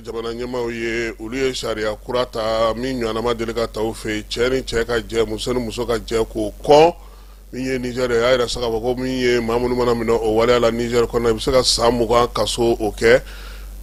jamana ɲɛmaaw ye, olu ye sariya kura ta min ɲɔgɔnna ma deli ka ta u fɛ yen, cɛ ni cɛ ka jɛ, muso ni muso ka jɛ, k'o kɔn. Min ye Niger ye, a y'a yira sa k'a fɔ ko min ye maa minnu mana minɛ o waleya la Niger kɔnɔ, i bɛ se ka san 20 kaso o kɛ.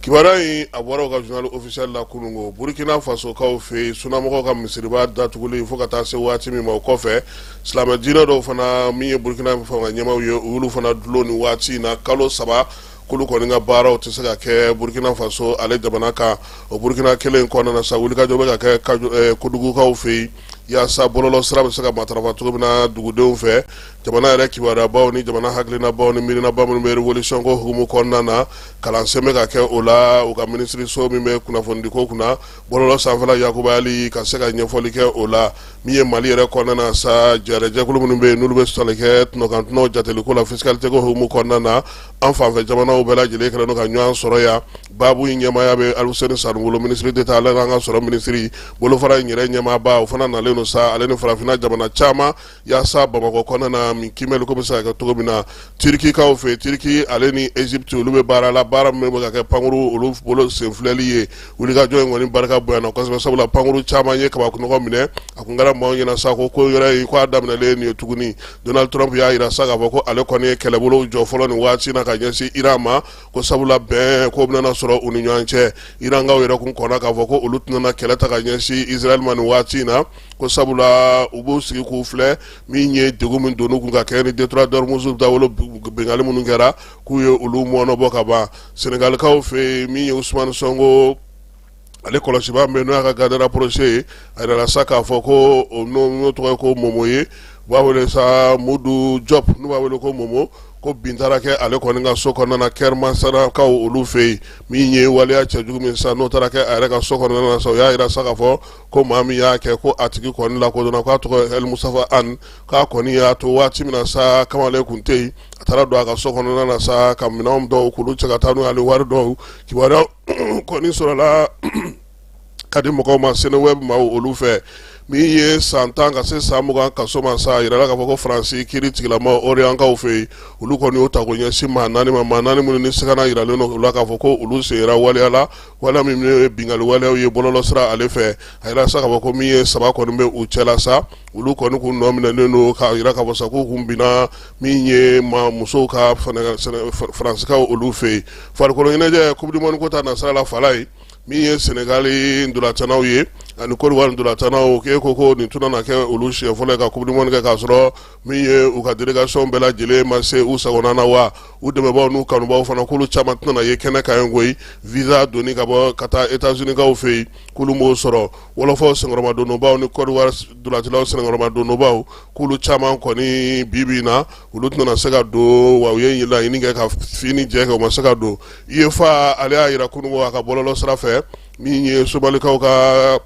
Kibaruya in, a bɔra u ka journal officiel la kununko. Burkina Fasokaw fɛ yen, sunamɔgɔw ka misiriba datuguli fo ka taa se waati min ma, o kɔfɛ silamɛ diinɛ dɔw fana, min ye Burkina fanga ɲɛmaaw ye, olu fana dulon nin waati in na kalo 3, k'olu kɔni ka baaraw tɛ se ka kɛ Burkina Faso ale jamana kan. O Burkina kelen kɔnɔna na sa, wulikajɔ bɛ ka kɛ Koudougoukaw fɛ yen yaasa bɔlɔlɔ sira bɛ se ka matarafa cogo min na dugudenw fɛ. Jamana yɛrɛ kibaruyabaw ni jamana hakilinabaw ni miirinabaw minnu bɛ révolution ko hukumu kɔnɔna na, kalansen bɛ ka kɛ o la. U ka minisiriso min bɛ kunnafonidiko kunna bɔlɔlɔ sanfɛla, Yakuba Ali, ka se ka ɲɛfɔli kɛ o la. Min ye Mali yɛrɛ kɔnɔna na sa, jɛrɛjɛkulu minnu bɛ yen, n'olu bɛ tali kɛ tɔnɔkantɔnɔw jateliko la, fiscalité ko hukumu kɔnɔna na, an fanfɛ jamanaw bɛɛ lajɛlen kɛlen don ka ɲɔgɔn sɔrɔ yan. Baabu in ɲɛmaaya bɛ Aluseni Sanu bolo, ministre d'État, ale n'an ka sɔrɔ minisiri bolofara in yɛrɛ ɲɛmaaba, o fana nalen don sa, ale ni farafinna jamana caman, yaasa Bamakɔ kɔnɔna na min kiimɛli ko bɛ se ka kɛ cogo min na. Tirikikaw fɛ, Tiriki ale ni Egypte, olu bɛ baara la, baara min bɛ ka kɛ pankuru olu bolo senfilɛli ye. Wulikajɔ in kɔni barika bonyana kosɛbɛ, sabula pankuru caman ye kabakunɔgɔ minɛ. A kun kɛra maaw ɲɛna sa ko ko yɛrɛ ye ko a daminɛlen nin ye tuguni. Donald Trump y'a jira sa k'a fɔ ko ale kɔni ye kɛlɛbolo jɔ fɔlɔ nin waati na ka ɲɛsin Iran ma, ko sabula bɛn ko bɛna sɔrɔ u ni ɲɔgɔn cɛ. Irankaw yɛrɛ kun kɔnna k'a fɔ ko olu tɛna kɛlɛ ta ka ɲɛsin Israël ma nin waati in na, ko sabula u b'u sigi k'u filɛ min ye degun min donn'u kun ka kɛ ni détroit d'Ormuz dawolo binkanni minnu kɛra, k'u ye olu mɔɔnɔbɔ ka ban. Senegalikaw fɛ yen, min ye Ousmane Sonko ale kɔlɔsibaa min n'o y'a ka garde rapproché ye, a yirala sa k'a fɔ ko n'o tɔgɔ ye ko Momo ye, u b'a wele sa Mudu Diop, n'u b'a wele ko Momo, ko bin taara kɛ ale kɔni ka so kɔnɔna na Kɛr Masarakaw olu fɛ yen. Min ye waleya cɛjugu min sa, n'o taara kɛ a yɛrɛ ka so kɔnɔna na sa, o y'a yira sa k'a fɔ ko maa min y'a kɛ, ko a tigi kɔni lakodɔnna, k'a tɔgɔ El Mustafa An, k'a kɔni y'a to waati min na sa, kamalen kun tɛ yen, a taara don a ka so kɔnɔna na sa ka minɛnw dɔw k'olu cɛ ka taa n'u ye, ani wari dɔw. Kibaruya kɔni sɔrɔla ka di mɔgɔw ma Seneweb maaw olu fɛ. Min ye san 10 ka se san 20 kaso ma sa, a yirala k'a fɔ ko Faransi kiiri tigilama Orientkaw fɛ yen, olu kɔni y'o ta k'o ɲɛsin maa naani ma, maa naani minnu ni sigana yiralen don u la k'a fɔ ko olu sen yera waleya la, waleya min ye binkanni waleyaw ye bɔlɔlɔ sira ale fɛ. A yira sa k'a fɔ ko min ye saba kɔni bɛ u cɛla sa, olu kɔni kun nɔ minɛnen don k'a yira k'a fɔ sa k'u kun binna min ye maa musow ka Faransikaw olu fɛ yen. Farikolo ɲɛnajɛ, Coupe du monde ko ta nasira la, fala ye min ye Senegali ntolatannaw ye ani Côte d'Ivoire ntolatannaw, k'e ko ko nin tɛna kɛ olu siɲɛ fɔlɔ ye ka Coupe du monde kɛ k'a sɔrɔ min ye u ka délégation bɛɛ lajɛlen ma se u sagona na, wa u dɛmɛbaaw n'u kanubaw fana, k'olu caman tɛna ye kɛnɛ kan yen koyi. Visa donni ka bɔ ka taa États-Unis kaw fɛ yen, k'olu m'o sɔrɔ. Wɔlɔfɔw senkɔrɔmadonbaw ni Côte d'Ivoire ntolacilaw senkɔrɔmadonbaw, k'olu caman kɔni bi bi in na, olu tɛna se ka don, wa u ye laɲini kɛ ka fin ni jɛ kɛ, u ma se ka don. UEFA ale y'a yira kununko a ka bɔlɔlɔ sira fɛ, min ye Somalikaw ka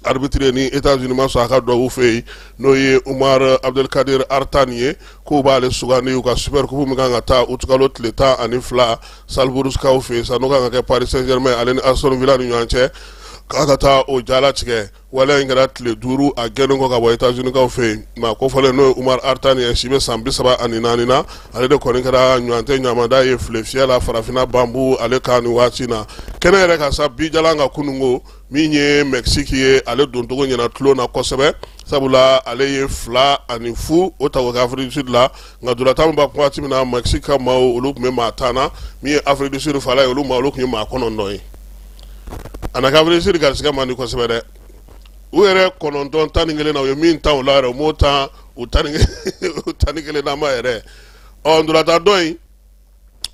arbitre ni États-Unis ma sɔn a ka duwawu fɛ yen, n'o ye Umar Abdelkadir Artan ye, k'u b'ale sugandi u ka super coupe min kan ka taa utikalo tile 12 Salzbourgkaw fɛ yen sa, n'o kan ka kɛ Paris Saint-Germain ale ni Aston Villa ni ɲɔgɔn cɛ, k'a ka taa o jalatigɛ. Waleya in kɛra tile 5 a gɛnnen kɔ ka bɔ États-Unis kaw fɛ yen. Maa kofɔlen, n'o ye Umar Artan ye, si bɛ san 34 na, ale de kɔni kɛra ɲɔgɔn tɛ ɲamada ye file fiyɛ la farafinna banbu ale kan nin waati na. Kɛnɛ yɛrɛ ka sa bijalan ka kununko, min ye Mexique ye, ale doncogo ɲɛna tulon na kosɛbɛ, sabula ale ye 2-0 o ta k'o kɛ Afrique du Sud la. Nka ntolatan bɛ ban waati min na, Mexique ka maaw, olu tun bɛ maa 10 na. Min ye Afrique du Sud fala ye, olu maa, olu tun ye maa 9 ye. A na kɛ Afrique du Sud garisɛgɛ man di kosɛbɛ dɛ. U yɛrɛ 9, 11 na, u ye min tan o la yɛrɛ, u m'o tan u 11 nama yɛrɛ. Ɔ ntolatan dɔ in,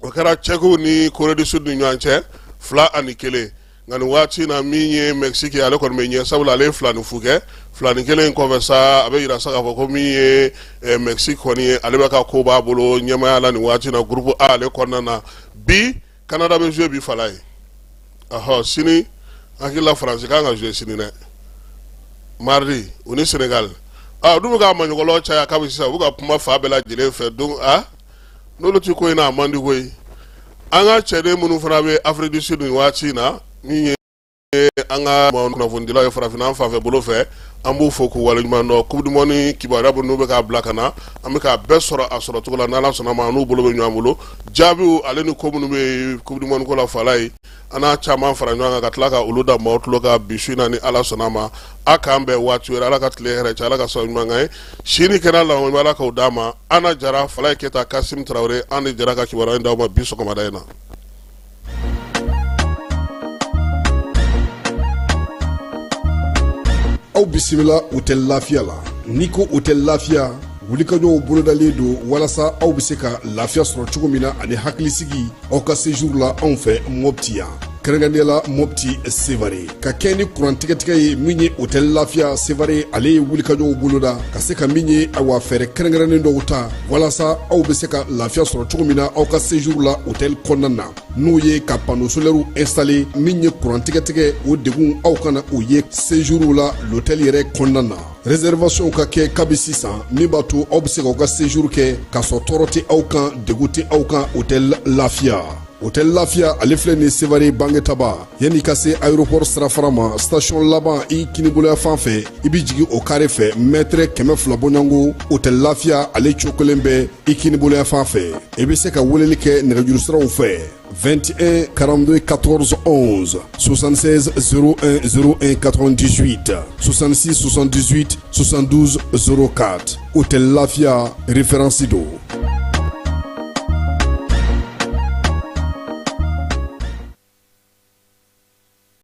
o kɛra Tchèquew ni Corée du Sud ni ɲɔgɔn cɛ, 2-1. Nka nin waati na, min ye Mexique ye, ale kɔni bɛ ɲɛ, sabula ale ye 2-0 kɛ. 2-1 kɔfɛ sa, a bɛ yira sa k'a fɔ ko min ye Mexique kɔni ye, ale bɛ ka ko b'a bolo ɲɛmaaya la nin waati na groupe A ale kɔnɔna na. Bi Canada bɛ jouer bi, fala ye. Ɔhɔ, sini hakili la Faransi kan ka jouer sini dɛ, mardi, u ni Sénégal. Ah, olu bɛ ka maɲɔgɔlɔ caya kabi sisan, u bɛ ka kuma fa bɛɛ lajɛlen fɛ. Donc ah, n'olu ti ko in na, a man di koyi. An ka cɛden minnu fana bɛ Afrique du Sud nin waati in na, min ye an ka kunnafonidilaw ye farafinna fanfɛ bolo fɛ, An b'u fo k'u waleɲuman dɔn. Coupe du monde kibaruya minnu bɛ k'a bila ka na, an bɛ k'a bɛɛ sɔrɔ a sɔrɔ cogo la. N'Ala sɔnna ma, an n'u bolo bɛ ɲɔgɔn bolo. Jaabiw ale ni ko minnu bɛ coupe du monde ko la, fala ye, an n'a caman fara ɲɔgɔn kan ka tila ka olu da maaw tulo kan bi su in na. Ni Ala sɔnna ma, a k'an bɛn waati wɛrɛ. Ala ka tile hɛrɛ cɛ, Ala ka sɔn ɲuman kan ye, si ni kɛnɛya la, Ala k'o d'an ma. Ana Jara, Falaye Keyita, Kasim Tarawele, an de jɛra ka kibaruya in d'aw ma bi sɔgɔmada in na. Aw bisimila Hôtel Lafiya la. N'i ko Hôtel Lafiya, wulikajɔw bolodalen don walasa aw bɛ se ka lafiya sɔrɔ cogo min na ani hakilisigi aw ka séjour la anw fɛ Mopti yan, kɛrɛnkɛrɛnnenya la Mopti Sevare. Ka kɛ ni kuran tigɛtigɛ ye, min ye Hôtel Lafiya Sevare, ale ye wulikajɔw boloda ka se ka min ye, awa, fɛɛrɛ kɛrɛnkɛrɛnnen dɔw ta walasa aw bɛ se ka lafiya sɔrɔ cogo min na aw ka séjour la hôtel kɔnɔna na, n'o ye ka panneau solaire installer. Min ye kuran tigɛtigɛ, o degun aw kana o ye séjour la l'hôtel yɛrɛ kɔnɔna na. Réservation ka kɛ kabi sisan, min b'a to aw bɛ se k'aw ka séjour kɛ k'a sɔrɔ tɔɔrɔ tɛ aw kan, degun tɛ aw kan. Hôtel Lafiya, Hôtel Lafiya, ale filɛ nin Sevare Bangetaba, yanni ka se aéroport sirafara ma, station laban i kiniboloya fan fɛ, i bɛ jigin o carré fɛ, mètre 200 bɔɲɔgɔnko, Hôtel Lafiya ale cokolen bɛ i kiniboloya fan fɛ. I bɛ se ka weleli kɛ nɛgɛjuru siraw fɛ: 21 42 14 11, 76 01 01 98, 66 78 72 04. Hôtel Lafia, référence don.